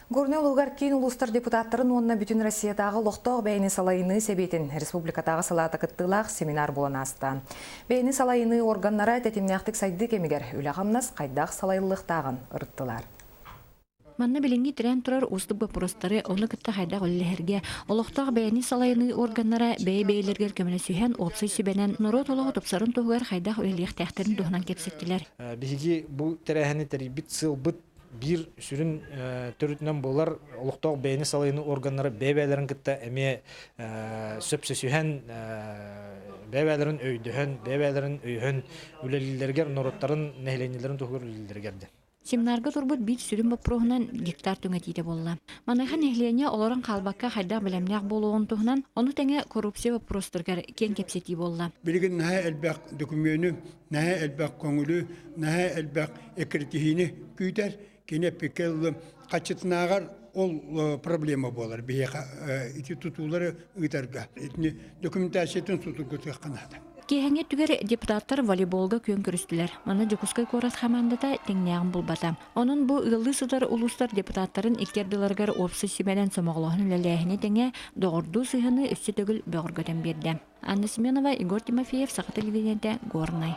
Горнай улууһугар киин улуустар депутаттарын уонна Бүтүн Россиятааҕы олохтоох бэйэни салайыныы сэбиэтин республикатааҕы салаата кыттыылаах семинар буолан ааста. Бэйэни салайыныы органнара тэтимнээхтик сайдыы кэмигэр үлэ-хамнас хайдах салайыллыахтааҕын ырыттылар. Манна билиҥҥи тирээн турар уустук боппуруостары ону кытта хайдах үлэлэһэргэ, олохтоох бэйэни салайыныы органнара бэйэ-бэйэлэригэр көмөлөсүһэн, уопсай сүбэнэн норуот олоҕо тупсарын туһугар хайдах үлэлиэхтээхтэрин туһунан кэпсэттилэр. Биһиги бу тэрээһини тэрийбит сыалбыт биир сүрүн төрүтүнэн буолар олохтоох бэйэни салайыныы органнара бэйэ-бэйэлэрин кытта эмиэ сөпсөсүһэн, бэйэ-бэйэлэрин өйдөһөн, бэйэ-бэйэлэрин өйөһөн үлэлииллэригэр, норуоттарын, нэһилиэнньэлэрин туһугар үлэлииллэригэр диэн. Семинарга турбут биир сүрүн боппуруоһунан гектар түҥэтиитэ буолла. Маныаха нэһилиэнньэ олорон хаалбакка хайдах бэлэмнээх буолуоҕун туһунан, ону тэҥэ коррупция боппуруостарыгар киэҥ кэпсэтии буолла. Билигин наһаа элбэх докумуону, наһаа элбэх көҥүлү, наһаа элбэх эккирэтиһиини күүтэр. Кини эппиккэ дылы хаччытынааҕар ол проблема буолар биһиэхэ ити тутуулары ыытарга. Итини документациятын судургутуохха наада. Киэһэҥҥи өттүгэр депутаттар волейболга күөн көрүстүлэр. Манна Дьокуускай куорат хамаандата тэҥнээҕин булбата. Онон бу ыаллыы сытар улуустар депутаттарын икки ардыларыгар уопсай сүбэнэн сомоҕолоһон үлэлээһини тэҥэ доҕордуу сыһыаны өссө төгүл бөҕөргөтөн биэрдэ. Анна Семенова, Егор Тимофеев, Саха телевидениетэ, Горнай.